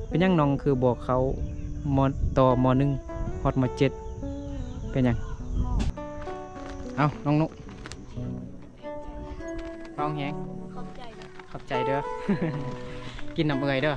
ເປັນຫຍັງນ້ອງຄືບໍ່ເຂົ້າ ມ.? ຕໍ່ ມ.ໜຶ່ງ ຮອດ ມ.ເຈັດ ເປັນຫຍັງ? ເອົ້າ ນ້ອງນຸ ເວົ້າແຮງ ຂອບໃຈເດີ ຂອບໃຈເດີ ກິນນຳເອື້ອຍເດີ.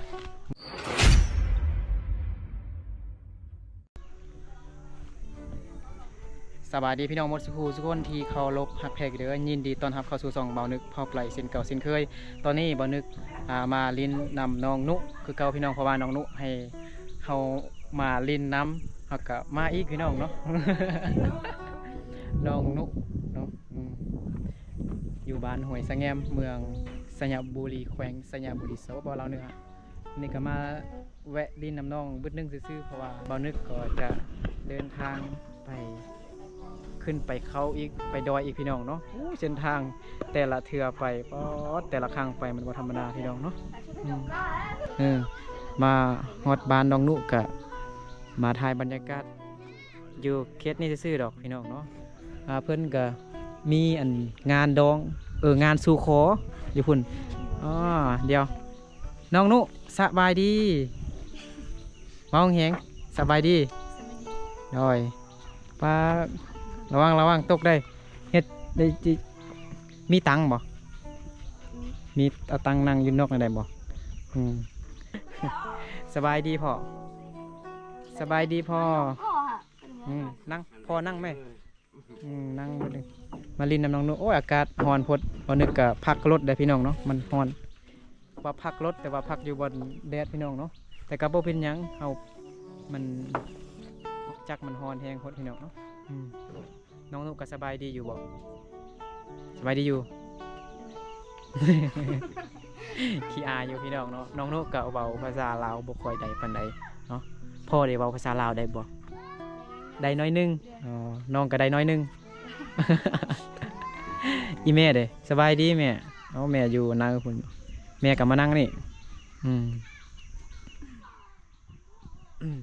ສະບາຍດີພີ່ນ້ອງໝົດສູ່ຜູ້ສູ່ຄົນທີ່ເຄົາລົບຮັກແພງເດີ ຍິນດີຕ້ອນຮັບເຂົ້າສູ່ຊ່ອງບ່າວນຶກເຜົ່າໄກເຊັ່ນເກົ່າເຊັ່ນເຄີຍ. ຕອນນີ້ບ່າວນຶກ ອ່າ ມາຫຼິ້ນນຳນ້ອງນຸຄືເກົ່າພີ່ນ້ອງ ເພາະວ່ານ້ອງນຸໃຫ້ເຮົາມາຫຼິ້ນນຳ ເຮົາກະມາອີກພີ່ນ້ອງເນາະ ນ້ອງນຸເນາະ ອືມ ຢູ່ບ້ານຫ້ວຍສະແງມ ເມືອງໄຊຍະບູລີ ແຂວງໄຊຍະບູລີ ສປປ ລາວເໜືອ. ນີ້ກໍມາແວະຫຼິ້ນນຳນ້ອງບຶດໜຶ່ງຊື່ໆ ເພາະວ່າບ່າວນຶກກໍຈະເດີນທາງໄປ ຂຶ້ນໄປເຂົາອີກ ໄປດອຍອີກພີ່ນ້ອງເນາະ. ໂອ້ ເສັ້ນທາງແຕ່ລະເທື່ອໄປ ປາດ ແຕ່ລະຄັ້ງໄປມັນບໍ່ທຳມະດາພີ່ນ້ອງເນາະ. ອືມ ເອີ ມາຮອດບ້ານນ້ອງນຸກະມາຖ່າຍບັນຍາກາດ ຢູ່ເຂດນີ້ຊື່ໆດອກພີ່ນ້ອງເນາະ. ອ່າ ເພິ່ນກະມີອັນງານດອງ ເອີ ງານສູ່ຂໍຢູ່ພຸ້ນ. ອໍ ດຽວ ນ້ອງນຸ ສະບາຍດີ ເວົ້າແຮງ ສະບາຍດີ ສະບາຍດີ ໂດຍ. ປາ ລະວັງ ລະວັງຕົກໄດ໋ ເຮັດໄດ້ ມີຕັງບໍ່? ມີ ມີ ເອົາຕັງນັ່ງຢູ່ນອກໄດ້ບໍ່? ອືມ ສະບາຍດີພໍ່ ສະບາຍດີພໍ່. ອືມ ນັ່ງ ພໍ່ນັ່ງແມ່ ອືມ ນັ່ງ ມາຫຼິ້ນນຳນ້ອງນຸ. ໂອ້ຍ ອາກາດຮ້ອນໂພດ ບ່າວນຶກກະພັກລົດໄດ໋ພີ່ນ້ອງເນາະ ມັນຮ້ອນ ວ່າພັກລົດ ແຕ່ວ່າພັກຢູ່ບ່ອນແດດພີ່ນ້ອງເນາະ. ແຕ່ກໍບໍ່ເປັນຫຍັງ ເຮົາ ມັນ ຈັກມັນຮ້ອນແຮງໂພດພີ່ນ້ອງເນາະ. ອືມ ນ້ອງນຸກະສະບາຍດີຢູ່ບໍ່? ສະບາຍດີຢູ່ ຂີ້ອາຍຢູ່ພີ່ນ້ອງເນາະ. ນ້ອງນຸກະເວົ້າພາສາລາວບໍ່ຄ່ອຍໄດ້ປານໃດເນາະ. ພໍ່ເດ ເວົ້າພາສາລາວໄດ້ບໍ່? ໄດ້ໜ້ອຍໜຶ່ງ. ອໍ ນ້ອງກະໄດ້ໜ້ອຍໜຶ່ງ. ອີ່ແມ່ເດ? ສະບາຍດີແມ່. ເອົາ ແມ່ຢູ່ນາພຸ້ນ ແມ່ກະມານັ່ງນີ້. ອືມ ອືມ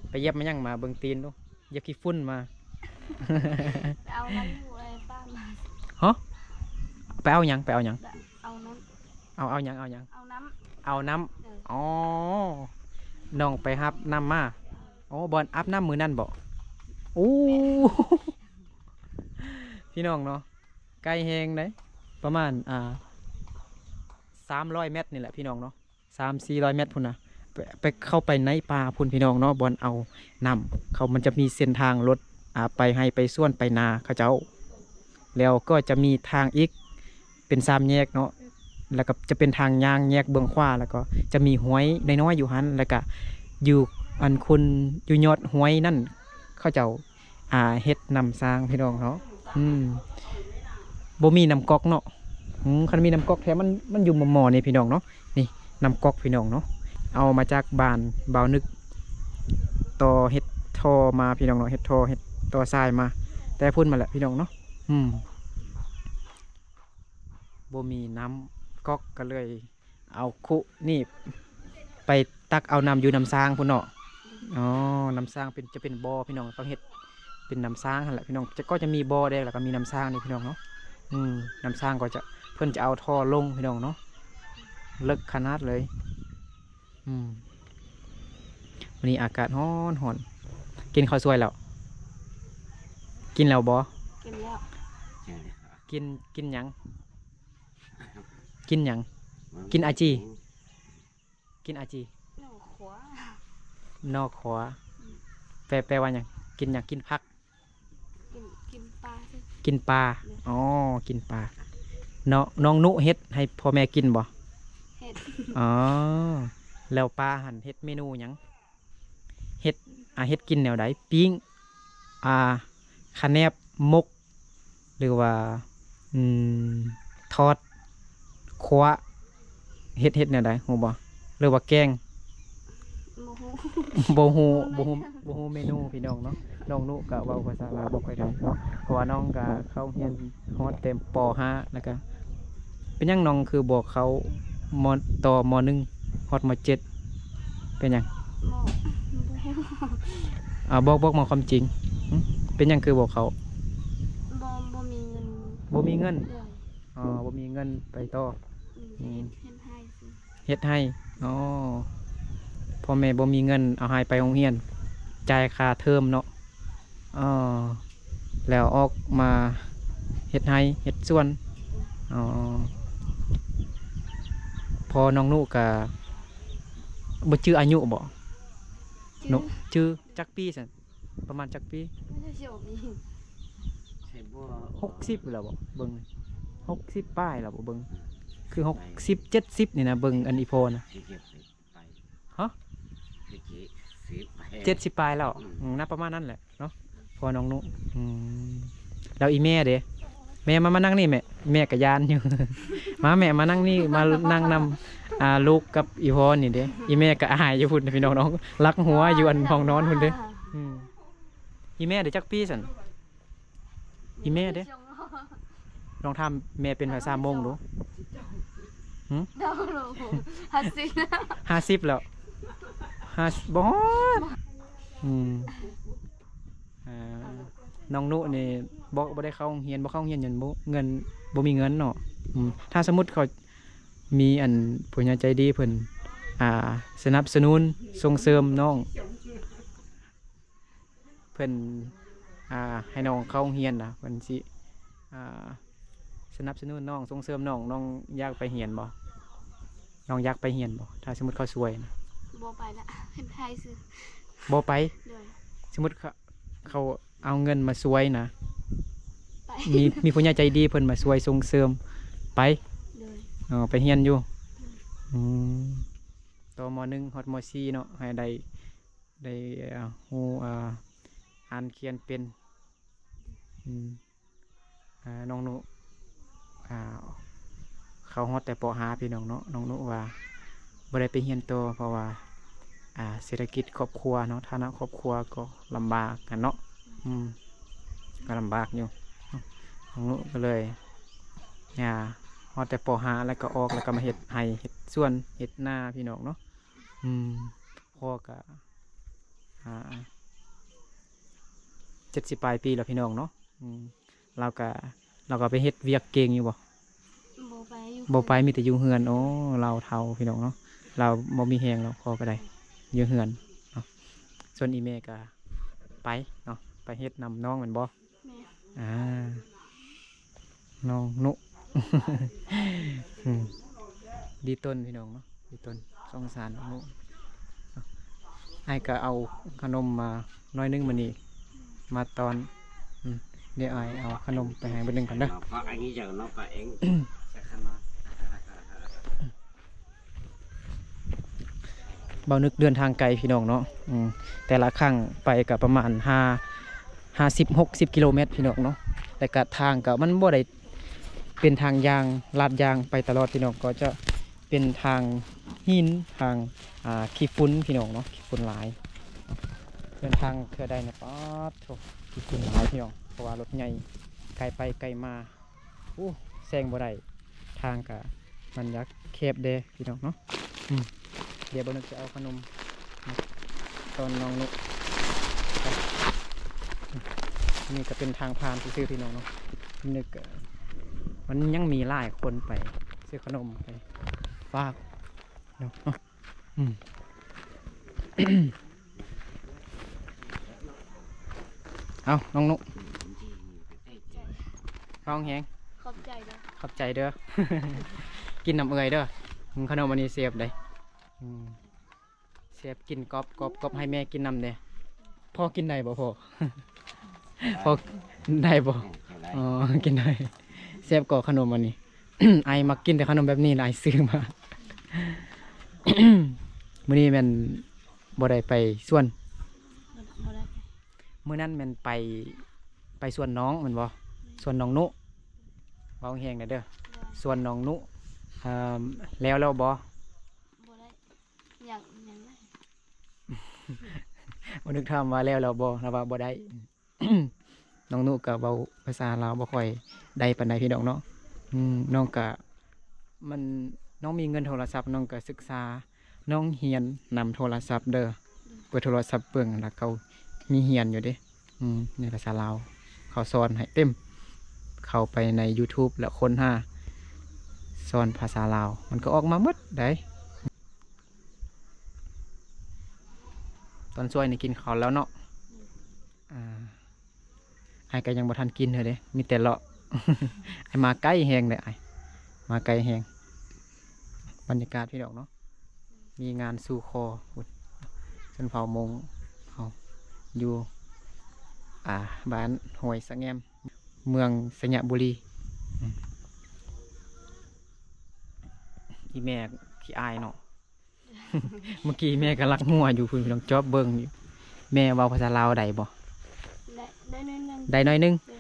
ໄປຢຽບມາຫຍັງມາ? ເບິ່ງຕີນດູ ຢຽບຂີ້ຝຸ່ນມາ. ໄປເອົານ້ຳຢູ່ ເອີ ປ້າມາ. ຮະ? ໄປເອົາຫຍັງ? ໄປເອົາຫຍັງ? ເອົານ້ຳ. ເອົາ ເອົາຫຍັງ? ເອົາຫຍັງ? ເອົານ້ຳ. ເອົານ້ຳ. ເອີ ອໍ ນ້ອງໄປຮັບນ້ຳມາ. ໂອ້ ບ່ອນອາບນ້ຳມື້ນັ້ນບໍ? ໂອ້ ແມ່ນ ພີ່ນ້ອງເນາະ ໄກແຮງເດ້ ປະມານ ອ່າ ສາມຮ້ອຍແມັດນີ້ແຫຼະພີ່ນ້ອງເນາະ. ສາມສີ່ຮ້ອຍແມັດພຸ້ນນະ ໄປ ໄປ ເຂົ້າໄປໃນປ່າພຸ້ນພີ່ນ້ອງເນາະ ບ່ອນເອົານ້ຳເຂົາ ມັນຈະມີເສັ້ນທາງລົດ ອ່າ ໄປໄຮ່ໄປສວນໄປນາເຂົາເຈົ້າ. ແລ້ວກໍຈະມີທາງອີກ ເປັນສາມແຍກເນາະ ແລ້ວກໍຈະເປັນທາງຍ່າງແຍກເບື້ອງຂວາ ແລ້ວກໍຈະມີຫ້ວຍນ້ອຍໆຢູ່ຫັ້ນ ແລ້ວກໍຢູ່ ອັນ ຄົນຢູ່ຍອດຫ້ວຍນັ້ນ ເຂົາເຈົ້າ ອ່າ ເຮັດນ້ຳສ້າງພີ່ນ້ອງເນາະ. ອືມ ບໍ່ມີນ້ຳກອກເນາະ. ອືມ ຄັນມີນ້ຳກອກແທ້ ມັນ ມັນຢູ່ໝໍ່ໆນີ້ພີ່ນ້ອງເນາະ. ນີ້ນ້ຳກອກພີ່ນ້ອງເນາະ ເອົາມາຈາກບ້ານບ່າວນຶກ ຕໍ່ເຮັດທໍ່ມາພີ່ນ້ອງເນາະ ເຮັດທໍ່ ເຮັດຕໍ່ຊາຍມາ ແຕ່ພຸ້ນມາແຫຼະພີ່ນ້ອງເນາະ. ອືມ ບໍ່ມີນ້ຳກອກ ກໍເລີຍ ເອົາຄຸນີ້ໄປຕັກເອົານ້ຳຢູ່ນ້ຳສ້າງພຸ້ນເນາະ. ອໍ ນ້ຳສ້າງເປັນ ຈະເປັນບໍ່ພີ່ນ້ອງ ເຂົາເຮັດເປັນນ້ຳສ້າງຫັ້ນແຫຼະພີ່ນ້ອງ. ຈະ ກໍຈະມີບໍ່ແດງ ແລ້ວກໍມີນ້ຳສ້າງນີ້ພີ່ນ້ອງເນາະ. ອືມ ນ້ຳສ້າງກໍຈະ ເພິ່ນຈະເອົາທໍ່ລົງພີ່ນ້ອງເນາະ ເລິກຂະໜາດເລີຍ. ອືມ ມື້ນີ້ອາກາດຮ້ອນໆ. ກິນເຂົ້າສວຍແລ້ວ? ກິນແລ້ວບໍ່? ກິນແລ້ວ. ກິນ ກິນຫຍັງ? ກິນຫຍັງ? ກິນອາຈີ? ກິນອາຈີ? ໜໍ່ຂວາ. ໜໍ່ຂວາ. ອືມ ແປ ແປວ່າຫຍັງ? ກິນຫຍັງ? ກິນຜັກ? ກິນ ກິນປາ. ກິນປາ. ໂດຍ. ອໍ ກິນປາ. ນ້ອງ ນ້ອງນຸເຮັດໃຫ້ພໍ່ແມ່ກິນບໍ່? ເຮັດ. ອໍ ແລ້ວປ້າຫັ້ນເຮັດເມນູຫຍັງ? ເຮັດ ອ່າ ເຮັດກິນແນວໃດ? ປີ້ງ ອ່າ ຂະແໜບ ໝົກ ຫຼືວ່າ ອືມ ທອດ ຂົ້ວ ເຮັດ ເຮັດແນວໃດ ຮູ້ບໍ່? ຫຼືວ່າແກງ? ບໍ່ຮູ້ ບໍ່ຮູ້ ບໍ່ຮູ້ ບໍ່ຮູ້ເມນູພີ່ນ້ອງເນາະ. ນ້ອງນຸກະເວົ້າພາສາລາວບໍ່ຄ່ອຍໄດ້ເນາະ ເພາະວ່ານ້ອງກະເຂົ້າຮຽນຮອດແຕ່ ປໍຫ້າ ແລ້ວກະ ເປັນຫຍັງນ້ອງຄືບໍ່ເຂົ້າ ມ.? ຕໍ່ ມ.ໜຶ່ງ ຮອດ ມ.ເຈັດ ເປັນຫຍັງ? ບໍ່ ບໍ່ ອາ ບອກ ບອກມາຄວາມຈິງ ຫຶ? ເປັນຫຍັງຄືບໍ່ເຂົ້າ? ບໍ່ ບໍ່ມີເງິນ. ບໍ່ມີເງິນ? ໂດຍ. ອໍ ບໍ່ມີເງິນໄປຕໍ່. ອືມ ອືມ ເຮັດ ເຮັດໄຮ່ຊື່. ເຮັດໄຮ່. ອໍ ພໍ່ແມ່ບໍ່ມີເງິນເອົາໃຫ້ໄປໂຮງຮຽນ ຈ່າຍຄ່າເທີມເນາະ. ເອີ ແລ້ວອອກມາເຮັດໄຮ່ເຮັດສວນ. ອໍ ພໍ່ນ້ອງນຸກະບໍ່ຈື່ອາຍຸບໍ? ນຸ ຈື່. ຈັ່ກປີຊັ້ນ? ປະມານຈັກປີ? ຫົກສິບແລ້ວບໍ? ເບິ່ງ ຫົກສິບປາຍແລ້ວບໍ? ເບິ່ງ ຄືຫົກສິບ ເຈັດສິບນີ້ນະ ເບິ່ງອັນອີ່ພໍ່ນະ. ຮະ? ເຈັດສິບປາຍແລ້ວ. ອືມ ອືມ ນະ ປະມານນັ້ນແຫຼະເນາະ ພໍ່ນ້ອງນຸ. ອືມ ແລ້ວອີ່ແມ່ເດ? ແມ່ມາ ມານັ່ງນີ້ແມ່. ແມ່ກະຢ້ານຢູ່ ມາແມ່ ມານັ່ງນີ້ ມານັ່ງນຳ ອ່າ ລູກກັບອີ່ພໍ່ນີ້ເດ. ອີ່ແມ່ກະອາຍຢູ່ພຸ້ນພີ່ນ້ອງເນາະ ລັກຫົວຢູ່ອັນຫ້ອງນອນພຸ້ນເດ. ອືມ ອີ່ແມ່ເດຈັກປີຊັ້ນ? ອີ່ແມ່ເດ້? ລອງຖາມແມ່ເປັນພາສາມົ້ງດູ. ຫື? ຫ້າສິບ ຫ້າສິບແລ້ວ. ຫ້າສິບ ບໍ່ຮອດ. ອືມ ອ່າ ນ້ອງນຸນີ້ບໍ່ ບໍ່ໄດ້ເຂົ້າໂຮງຮຽນ ບໍ່ເຂົ້າໂຮງຮຽນຍ້ອນບໍ່ ເງິນ ບໍ່ມີເງິນເນາະ. ອືມ ຖ້າສົມມຸດເຂົາມີອັນຜູ້ໃຫຍ່ໃຈດີເພິ່ນ ອ່າ ສະໜັບສະໜູນສົ່ງເສີມນ້ອງ ເພິ່ນ ອ່າ ໃຫ້ນ້ອງເຂົ້າໂຮງຮຽນນະ ເພິ່ນຊິ ອ່າ ສະໜັບສະໜູນນ້ອງ ສົ່ງເສີມນ້ອງ. ນ້ອງຢາກໄປຮຽນບໍ່? ນ້ອງຢາກໄປຮຽນບໍ່ ຖ້າສົມມຸດເຂົາຊ່ວຍນະ? ບໍ່ໄປລະ ເຮັດໄຮ່ຊື່. ບໍ່ໄປ? ໂດຍ. ສົມມຸດເຂົາ ເຂົາເອົາເງິນມາຊ່ວຍນະ ໄປ. ມີ ມີຜູ້ໃຫຍ່ໃຈດີເພິ່ນມາຊ່ວຍສົ່ງເສີມ ໄປ? ໂດຍ. ອໍ ໄປຮຽນຢູ່. ໂດຍ. ອືມ ຕໍ່ ມໍໜຶ່ງ ຮອດ ມໍສີ່ເນາະ ໃຫ້ໄດ້ ໄດ້ ເອີ ຮູ້ ເອີ ອ່ານຂຽນເປັນ. ອືມ ເອີ ນ້ອງນຸ ອ່າ ເຂົ້າຮອດແຕ່ ປໍຫ້າ ພີ່ນ້ອງເນາະ. ນ້ອງນຸວ່າບໍ່ໄດ້ໄປຮຽນຕໍ່ ເພາະວ່າ ອ່າ ເສດຖະກິດຄອບຄົວເນາະ ຖານະຄອບຄົວກໍລຳບາກຫັ້ນເນາະ. ອືມ ກໍລຳບາກຢູ່. ນ້ອງນຸກໍເລີຍ ອ່າ ຮອດແຕ່ ປໍຫ້າ ແລ້ວກໍອອກ ແລ້ວກໍມາເຮັດໄຮ່ເຮັດສວນເຮັດນາ ພີ່ນ້ອງເນາະ. ອືມ ພໍ່ກໍ ອ່າ ເຈັດສິບປາຍປີແລ້ວພີ່ນ້ອງເນາະ. ອືມ ລາວກະ ລາວກະໄປເຮັດວຽກເກັ່ງຢູ່ບໍ່? ບໍ່ໄປ ຢູ່ ບໍ່ໄປ ເຮືອນ ມີແຕ່ຢູ່ເຮືອນ. ໂອ້ ລາວເຖົ້າພີ່ນ້ອງເນາະ ລາວບໍ່ມີແຮງແລ້ວ ພໍ່ກໍໄດ້ຢູ່ເຮືອນເນາະ. ສ່ວນອີ່ແມ່ກະໄປເນາະ ໄປເຮັດນຳນ້ອງແມ່ນບໍ່? ແມ່ນ. ອ່າ ນ້ອງນຸ ອືມ ດີຕົນພີ່ນ້ອງເນາະ ດີຕົນ ສົງສານນ້ອງນຸ. ອ້າຍກໍເອົາຂະໜົມມາໜ້ອຍໜຶ່ງມື້ນີ້ ມາຕ້ອນ. ອືມ ດຽວອ້າຍເອົາຂະໜົມໄປໃຫ້ເບິດໜຶ່ງກ່ອນເດີ. ເອົາ ເອົາອັນນີ້ຈາກເນາະ ປາເອງ ອືມ ຈາກຂ້າງນອກ. ເບົານຶກເດີນທາງໄກພີ່ນ້ອງເນາະ. ອືມ ແຕ່ລະຄັ້ງໄປກໍປະມານຫ້າ ຫ້າສິບ ຫົກສິບກິໂລແມັດພີ່ນ້ອງເນາະ. ແລ້ວກະທາງກໍມັນບໍ່ໄດ້ເປັນທາງຢ່າງລາດຢາງໄປຕະຫຼອດພີ່ນ້ອງ ກໍຈະເປັນທາງຫີນ ທາງ ອ່າ ຂີ້ຝຸ່ນພີ່ນ້ອງເນາະ ຂີ້ຝຸ່ນຫຼາຍ. ເດີນທາງເທື່ອໃດນະ ປາດໂທ້ ຂີ້ຝຸ່ນຫຼາຍພີ່ນ້ອງ ເພາະວ່າລົດໃຫຍ່ໄກໄປໄກມາ. ໂອ້ ແຊງບໍ່ໄດ້ ທາງກະມັນຢາກແຄບແດ່ພີ່ນ້ອງເນາະ. ອືມ ດຽວບ່າວນຶກຈະເອົາຂະໜົມມາຕ້ອນນ້ອງນຸ. ນີ້ກະເປັນທາງຜ່ານຊື່ໆ ພີ່ນ້ອງເນາະ. ນຶກກະ ມັນຍັງມີຫຼາຍຄົນໄປຊື້ຂະໜົມໄປຝາກເນາະ. ອືມ ເອົາ ນ້ອງນຸ ເວົ້າແຮງ. ຂອບໃຈເດີ ຂອບໃຈເດີ. ກິນນຳເອື້ອຍເດີ ຂະໜົມອັນນີ້ແຊບເດ້. ອືມ ແຊບ ກິນກອບໆໆ ໃຫ້ແມ່ກິນນຳເດ້. ພໍ່ກິນໄດ້ບໍ່ພໍ່? ພໍ່ ໄດ້ບໍ່? ກິນໄດ້ ອໍ ກິນໄດ້. ແຊບກໍຂະໜົມອັນນີ້ ອ້າຍມັກກິນແຕ່ຂະໜົມແບບນີ້ລະ ອ້າຍຊື້ມາ. ມື້ນີ້ແມ່ນບໍ່ໄດ້ໄປສວນ? ບໍ່ໄດ້ໄປ. ມື້ນັ້ນແມ່ນໄປ ໄປສວນນ້ອງແມ່ນບໍ່? ສວນນ້ອງນຸ ເວົ້າແຮງແດ່ເດີ. ສວນນ້ອງນຸ ເອີ ແລ້ວແລ້ວບໍ່? ບໍ່ໄດ້ ຍັງ ຍັງໄດ້. ບໍ່ນຶກຖາມວ່າແລ້ວແລ້ວບໍ່ ລາວວ່າບໍ່ໄດ້. ນ້ອງນຸກະເວົ້າພາສາລາວບໍ່ຄ່ອຍໄດ້ປານໃດພີ່ນ້ອງເນາະ. ອືມ ນ້ອງກະ ມັນ ນ້ອງມີເງິນໂທລະສັບ ນ້ອງກະສຶກສາ ນ້ອງຮຽນນຳໂທລະສັບເດີ. ເປີດໂທລະສັບເບິ່ງ ລະເຂົາມີຮຽນຢູ່ເດ້. ອືມ ໃນພາສາລາວ ເຂົາສອນໃຫ້ເຕັມ. ເຂົ້າໄປໃນຢູທູບ ລະຄົ້ນຫາສອນພາສາລາວ ມັນກະອອກມາໝົດໃດ. ຕອນຊ່ວຍນີ້ກິນເຂົ້າແລ້ວເນາະ. ອືມ ອ່າ ອ້າຍກໍຍັງບໍ່ທັນກິນເທື່ອເດ້ ມີແຕ່ເລາະ. ອ້າຍມາໄກແຮງເດ້ ອ້າຍມາໄກແຮງ. ບັນຍາກາດພີ່ນ້ອງເນາະ ມີງານສູ່ຂໍພຸ້ນ ຊົນເຜົ່າມົ້ງເຮົາຢູ່ ອ່າ ບ້ານຫ້ວຍສະແງມ ເມືອງໄຊຍະບູລີ. ອືມ ອີແມ່ຂີ້ອາຍເນາະ. ເມື່ອກີ້ແມ່ກໍລັກຫົວຢູ່ພຸ້ນ ພີ່ນ້ອງ ຈອບເບິ່ງຢູ່. ແມ່ເວົ້າພາສາລາວໄດ້ບໍ່? ໄດ້ ໄດ້ໜ້ອຍໜຶ່ງ ໄດ້ໜ້ອຍໜຶ່ງ. ໂດຍ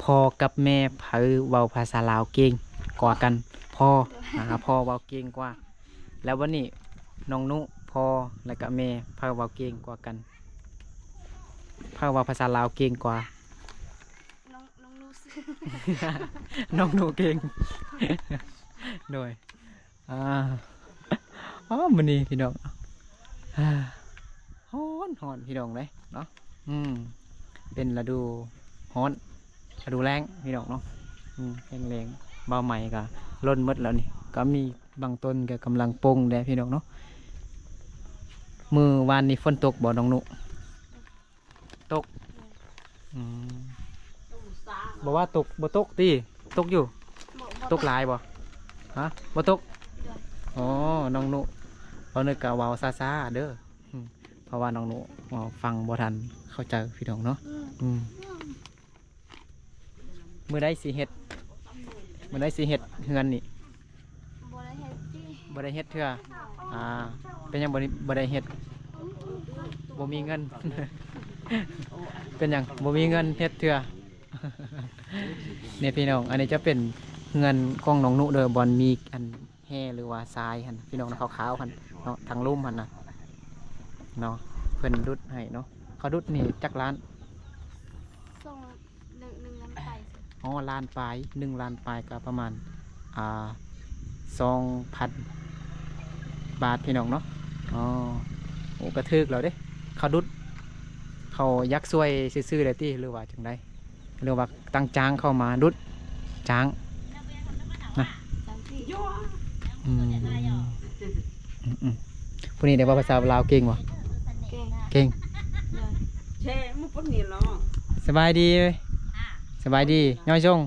ພໍ່ກັບແມ່ໃຜເວົ້າພາສາລາວເກັ່ງກວ່າກັນ? ພໍ່. ໂດຍ ອາ ພໍ່ເວົ້າເກັ່ງກວ່າ. ແລ້ວບັດນີ້ນ້ອງນຸ ພໍ່ ແລ້ວກະແມ່ ໃຜເວົ້າເກັ່ງກວ່າກັນ? ໃຜເວົ້າພາສາລາວເກັ່ງກວ່າ? ນ້ອງ ນ້ອງນຸ ນ້ອງນຸເກັ່ງ. ໂດຍ ອ່າ ອໍ ມື້ນີ້ພີ່ນ້ອງ ອ່າ ຮ້ອນ ຮ້ອນພີ່ນ້ອງເອີຍເນາະ. ອືມ ເປັນລະດູຮ້ອນ ລະດູແລ້ງພີ່ນ້ອງເນາະ. ອືມ ແຫ້ງແລ້ງ ບ່າວໃໝ່ກໍຫຼົ່ນໝົດແລ້ວນີ້ ກໍມີບາງຕົ້ນກໍກຳລັງປົ່ງແດ່ພີ່ນ້ອງເນາະ. ມື້ວານນີ້ຝົນຕົກບໍ່ນ້ອງນຸ? ຕົກ. ອືມ ບໍ່ວ່າຕົກ ບໍ່ຕົກຕິ? ຕົກຢູ່. ບໍ່ ບໍ່ຕົກ. ຕົກຫຼາຍບໍ່? ຮະ ບໍ່ຕົກ. ໂດຍ ອໍ ນ້ອງນຸ ເວົ້າ ນຶກກະເວົ້າຊ້າໆເດີ ອືມ ເພາະວ່ານ້ອງນຸ ເວົ້າ ຟັງບໍ່ທັນເຂົ້າໃຈພີ່ນ້ອງເນາະ. ອືມ ອືມ ມື້ໃດຊິເຮັດ ມື້ໃດຊິເຮັດເຮືອນນີ້? ບໍ່ໄດ້ເຮັດຕິ? ບໍ່ໄດ້ເຮັດເທື່ອ. ອ່າ ເປັນຫຍັງບໍ່ໄດ້ ບໍ່ໄດ້ເຮັດ? ບໍ່ມີເງິນ. ເປັນຫຍັງບໍ່ມີເງິນເຮັດເທື່ອ? ນີ້ພີ່ນ້ອງ ອັນນີ້ຈະເປັນເຮືອນຂອງນ້ອງນຸເດີ ບ່ອນມີອັນແຮ່ ຫຼືວ່າຊາຍຫັ້ນ ພີ່ນ້ອງ ຂາວໆຫັ້ນເນາະ ທາງລຸ່ມຫັ້ນນະເນາະ ເພິ່ນດຸດໃຫ້ເນາະ. ເຂົາດຸດນີ້ຈັກລ້ານ? ສອງ ໜຶ່ງ ໜຶ່ງລ້ານປາຍ. ອໍ ລ້ານປາຍ ໜຶ່ງລ້ານປາຍກໍປະມານ ອ່າ ສອງພັນບາດພີ່ນ້ອງເນາະ. ອໍ ໂອ້ ກໍຖືກແລ້ວເດ້. ເຂົາດຸດ ເຂົາຢາກຊ່ວຍຊື່ໆແຫຼະຕິ ຫຼືວ່າຈັ່ງໃດ? ຫຼືວ່າຕັ້ງຈ້າງເຂົ້າມາດຸດ? ຈ້າງນະ. ອືມ ອືມໆ ຜູ້ນີ້ໄດ້ເວົ້າພາສາລາວເກັ່ງບໍ່? ເກັ່ງ ເກັ່ງ. ໂດຍ ສະບາຍດີ ສະບາຍດີ ຍ້ອຍຊົງ.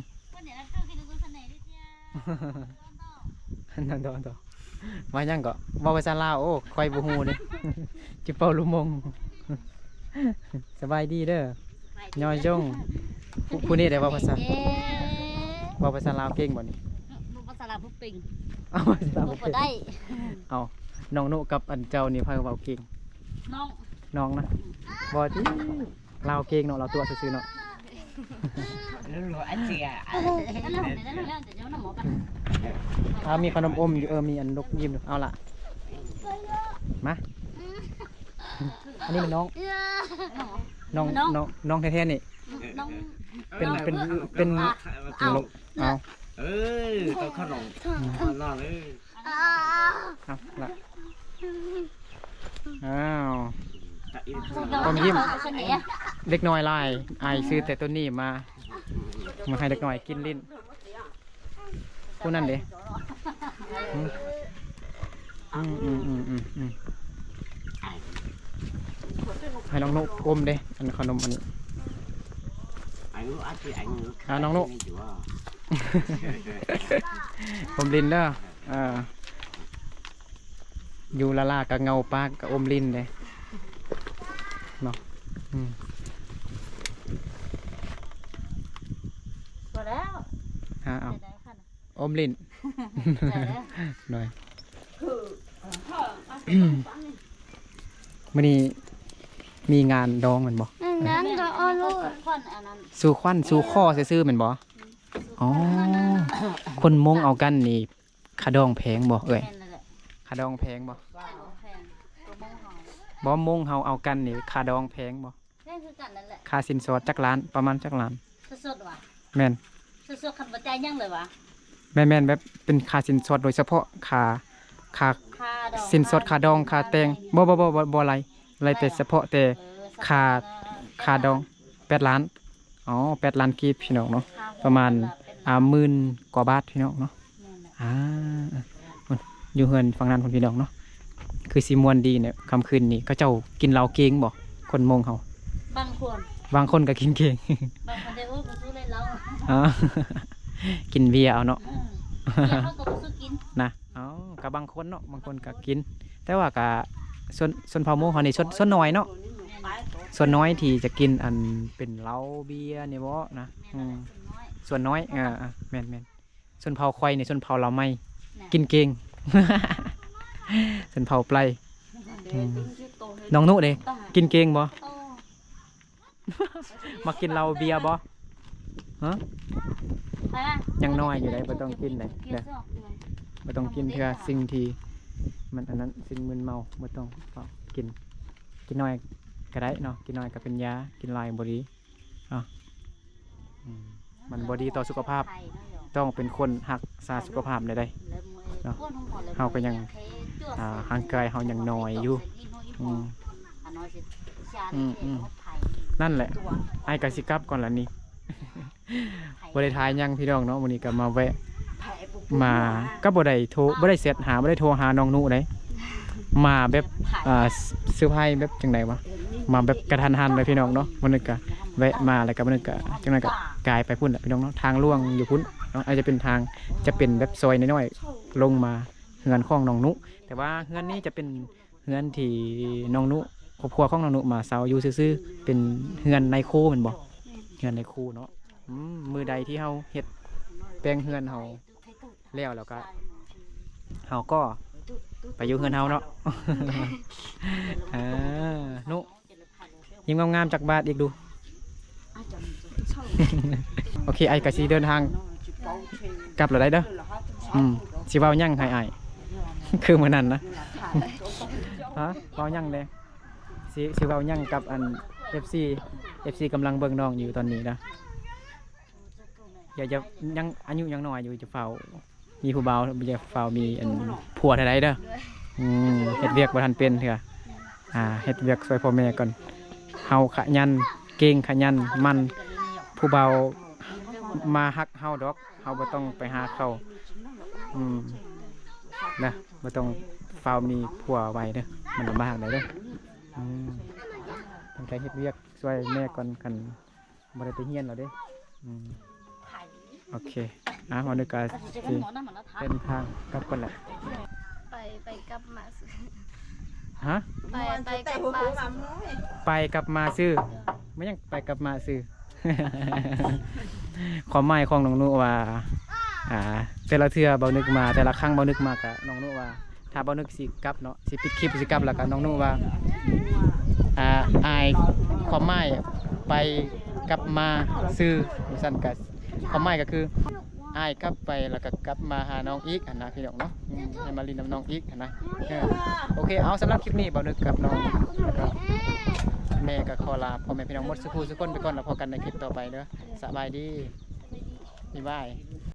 ມາຫຍັງເກາະ? ເວົ້າພາສາລາວ. ໂອ້ ຂ້ອຍບໍ່ຮູ້ເດ້ ຈະເປົ່າລູກມົງ. ສະບາຍດີເດີ ຍອຍົງ. ຜູ້ ຜູ້ນີ້ໄດ້ເວົ້າພາສາ ເວົ້າພາສາລາວເກັ່ງບໍ່ນີ້? ເວົ້າພາສາລາວບໍ່ເກັ່ງ. ເອົາ ພາສາລາວບໍ່ເກັ່ງ ເວົ້າບໍ່ໄດ້. ເອົາ ນ້ອງນຸກັບອັນເຈົ້ານີ້ໃຜເວົ້າເກັ່ງ? ນ້ອງ ນ້ອງນະ. ບໍ່ຕິ ລາວເກັ່ງເນາະ ລາວຕົວະຊື່ໆເນາະ. ເອົາ ມີຂະໜົມອົມຢູ່ ເອີ ມີອັນນົກຍິ້ມຢູ່. ເອົາລະ ມາ ອັນນີ້ແມ່ນນ້ອງ ນ້ອງ ນ້ອງ ນ້ອງແທ້ໆນີ້. ນ້ອງ ເປັນ ເປັນ ເປັນ ເອົາ ເອົາ ເອີ ຕ້ອງເຂົ້າໜອງ ນອນເອີ. ເອົາລະ ອ້າວ ຄວາມຍິ້ມ ເດັກນ້ອຍຫຼາຍ. ອ້າຍຊື້ແຕ່ໂຕນີ້ມາ ມາໃຫ້ເດັກນ້ອຍກິນຫຼິ້ນ. ຜູ້ນັ້ນເດ? ອືມ ອືມ ອືມ ອືມ ອືມ ໃຫ້ນ້ອງນຸອົມເດ ອັນຂະໜົມອັນນີ້. ອ່າ ນ້ອງນຸ ອົມຫຼິ້ນເດີ. ເອີ ຢູ່ລາລາກະເຫງົາປາກກະອົມຫຼິ້ນເດ້ເນາະ. ອືມ ພໍແລ້ວ ຫາເອົາ ເອົາ ອົມຫຼິ້ນ. ໂດຍ ມື້ນີ້ມີງານດອງແມ່ນບໍ່? ອືມ ງານດອງ ສູ່ຂວັນ ສູ່ຂໍຊື່ໆແມ່ນບໍ່? ອໍ ຄົນມົ້ງເອົາກັນນີ້ ຄ່າດອງແພງບໍ່ເອື້ອຍ? ຄ່າດອງແພງບໍ່? ບໍ່ ມົ້ງເຮົາເອົາກັນນີ້ ຄ່າດອງແພງບໍ່? ແພງຄືກັນນັ້ນແຫຼະ. ຄ່າສິນສອດຈັກລ້ານ? ປະມານຈັກລ້ານ? ສົດໆຫວາ? ແມ່ນ ສົດໆ ຄັນບໍ່ຈ່າຍຫຍັງເລີຍຫວາ? ແມ່ນໆ ແບບເປັນຄ່າສິນສອດໂດຍສະເພາະ ຄ່າ ຄ່າ ຄ່າສິນສອດ ຄ່າດອງ ຄ່າແຕ່ງ. ບໍ່ ບໍ່ ບໍ່ ບໍ່ໄລ່ ໄລ່ແຕ່ສະເພາະແຕ່ຄ່າ ຄ່າດອງ. ແປດລ້ານ. ອໍ ແປດລ້ານກີບພີ່ນ້ອງເນາະ ປະມານ ອ່າ ໝື່ນກວ່າບາດພີ່ນ້ອງເນາະ. ອ່າ ຢູ່ເຮືອນຝັ່ງນັ້ນພຸ້ນພີ່ນ້ອງເນາະ. ຄືຊິມ່ວນດີເນາະ ຄ່ຳຄືນນີ້ ເຂົາເຈົ້າກິນເຫຼົ້າເກັ່ງບໍ່ ຄົນມົ້ງເຮົາ? ບາງຄົນ ບາງຄົນກໍກິນເກັ່ງ ບາງຄົນໄດ້ ໂອ້ຍ ບໍ່ສູ້ເລີຍເຫຼົ້າ ອໍ ກິນເບຍເອົາເນາະ ອືມ ເບຍເຮົາກໍບໍ່ສູ້ກິນນະ. ເອົ້າ ກໍບາງຄົນເນາະ ບາງຄົນກໍກິນ ແຕ່ວ່າກໍ ສ່ວນ ຊົນເຜົ່າມົ້ງເຮົານີ້ ສ່ວນ ສ່ວນໜ້ອຍເນາະ ສ່ວນໜ້ອຍທີ່ຈະກິນອັນເປັນເຫຼົ້າເບຍນີ້ບໍ່ນະ ແມ່ນ ອືມ ສ່ວນໜ້ອຍ ສ່ວນໜ້ອຍ ເອີ ເອີ ແມ່ນໆ. ຊົນເຜົ່າຂ້ອຍນີ້ ຊົນເຜົ່າລາວໃໝ່ ນະ ກິນເກັ່ງ ຊົນເຜົ່າໄປ ອືມ ນ້ອງນຸເດ້ ກິນເກັ່ງບໍ່? ໂອ້ ມັກກິນເຫຼົ້າເບຍບໍ່? ຮະ ຍັງນ້ອຍຢູ່ເດ້ ບໍ່ຕ້ອງກິນເດ້ ບໍ່ຕ້ອງກິນເທື່ອສິ່ງທີ່ມັນອັນນັ້ນ ສິ່ງມຶນເມົາ ບໍ່ຕ້ອງ ເພາະກິນ ກິນໜ້ອຍກໍໄດ້ເນາະ ກິນໜ້ອຍກໍເປັນຢາ ກິນຫຼາຍບໍ່ດີເນາະ ອືມ ມັນບໍ່ດີຕໍ່ສຸຂະພາບ ຕ້ອງເປັນຄົນຮັກສາສຸຂະພາບແດ່ເນາະ ເຮົາກໍຍັງ ອ່າ ຮ່າງກາຍເຮົາຍັງນ້ອຍຢູ່ ອືມ ອືມໆ ນັ້ນແຫຼະ ອ້າຍກໍຊິກັບກ່ອນລະນີ້ ບໍ່ໄດ້ຖ່າຍຫຍັງພີ່ນ້ອງເນາະ ມື້ນີ້ກໍມາແວະ ມາ ກໍບໍ່ໄດ້ໂທ ບໍ່ໄດ້ແຊັດຫາ ບໍ່ໄດ້ໂທຫານ້ອງນຸເດ້ ມາແບບ ອ່າ ເຊີໄພຣສ໌ແບບຈັ່ງໃດວະ ມາແບບກະທັນຫັນເລີຍພີ່ນ້ອງເນາະ ມື້ໜຶ່ງກະແວະມາ ແລ້ວກະມື້ໜຶ່ງກະ ຈັ່ງນັ້ນກະກາຍໄປພຸ້ນແຫຼະພີ່ນ້ອງເນາະ ທາງລ່ວງຢູ່ພຸ້ນເນາະ ອາດຈະເປັນທາງ ຈະເປັນແບບຊອຍນ້ອຍໆ ລົງມາເຮືອນຂອງນ້ອງນຸ ແຕ່ວ່າເຮືອນນີ້ຈະເປັນເຮືອນທີ່ນ້ອງນຸ ຄອບຄົວຂອງນ້ອງນຸມາເຊົ່າຢູ່ຊື່ໆ ເປັນເຮືອນນາຍຄູແມ່ນບໍ່? ເຮືອນນາຍຄູເນາະ ອືມ ມື້ໃດທີ່ເຮົາເຮັດແປງເຮືອນເຮົາ ແລ້ວ ແລ້ວກໍເຮົາກໍໄປຢູ່ເຮືອນເຮົາເນາະ ເອີ ນຸ ຍິ້ມງາມໆ ຈັກບາດອີກດູ ໂອເຄ ອ້າຍກໍຊິເດີນທາງກັບແລ້ວໄດ໋ເດີ ອືມ ຊິເວົ້າຫຍັງໃຫ້ອ້າຍ ຄືມື້ນັ້ນນະ ຮະ ເວົ້າຫຍັງແດ່ ຊິ ຊິເວົ້າຫຍັງກັບອັນ ເອັຟຊີ ເອັຟຊີກຳລັງເບິ່ງນ້ອງຢູ່ຕອນນີ້ນະ ຢ່າ ຢ່າ ຍັງອາຍຸຍັງນ້ອຍຢູ່ ຢ່າຟ້າວມີຜູ້ບ່າວ ຢ່າຟ້າວມີອັນຜົວເທື່ອໃດເດີ ອືມ ເຮັດວຽກບໍ່ທັນເປັນເທື່ອ ອ່າ ເຮັດວຽກຊ່ວຍພໍ່ແມ່ກ່ອນ ເຮົາຂະຫຍັນ ເກັ່ງ ຂະຫຍັນ ໝັ່ນ ຜູ້ບ່າວມາຮັກເຮົາດອກ ເຮົາບໍ່ຕ້ອງໄປຫາເຂົາ ອືມ ນະ ບໍ່ຕ້ອງຟ້າວມີຜົວໄວເດີ ມັນລຳບາກໄດ໋ເດີ ອືມ ຕັ້ງໃຈເຮັດວຽກຊ່ວຍແມ່ກ່ອນ ຄັນ ບໍ່ໄດ້ໄປຮຽນແລ້ວເດ້ ອືມ ໂອເຄ ອ່າ ເຮົານີ້ກໍຊິເດີນທາງກັບກ່ອນແຫຼະ ໄປ ໄປກັບມາຊື່ ຮະ ໄປ ໄປກັບມາຊື່ ໄປກັບມາຊື່ ແມ່ນຫຍັງໄປກັບມາຊື່ ຄວາມໝາຍຂອງນ້ອງນຸວ່າ ອ່າ ແຕ່ລະເທື່ອເບົານຶກມາ ແຕ່ລະຄັ້ງເບົານຶກມາ ກະນ້ອງນຸວ່າ ຖ້າເບົານຶກຊິກັບເນາະ ຊິປິດຄລິບ ຊິກັບ ແລ້ວກະນ້ອງນຸວ່າ ອ່າ ອ້າຍ ຄວາມໝາຍໄປກັບມາຊື່ ວ່າຊັ້ນ ກະຄວາມໝາຍກະຄື ອ້າຍກັບໄປ ແລ້ວກະກັບມາຫານ້ອງອີກຫັ້ນນະ ພີ່ນ້ອງເນາະ ອືມ ໃຫ້ມາຫຼິ້ນນຳນ້ອງອີກຫັ້ນນະ ເອີ ໂອເຄ ເອົາ ສຳລັບຄລິບນີ້ ເບົານຶກກັບນ້ອງ ແມ່ກະຂໍລາພໍ່ແມ່ພີ່ນ້ອງໝົດສູ່ຜູ້ສູ່ຄົນໄປກ່ອນ ແລ້ວພໍ້ກັນໃນຄລິບຕໍ່ໄປເດີ ສະບາຍດີ ບາຍບາຍ.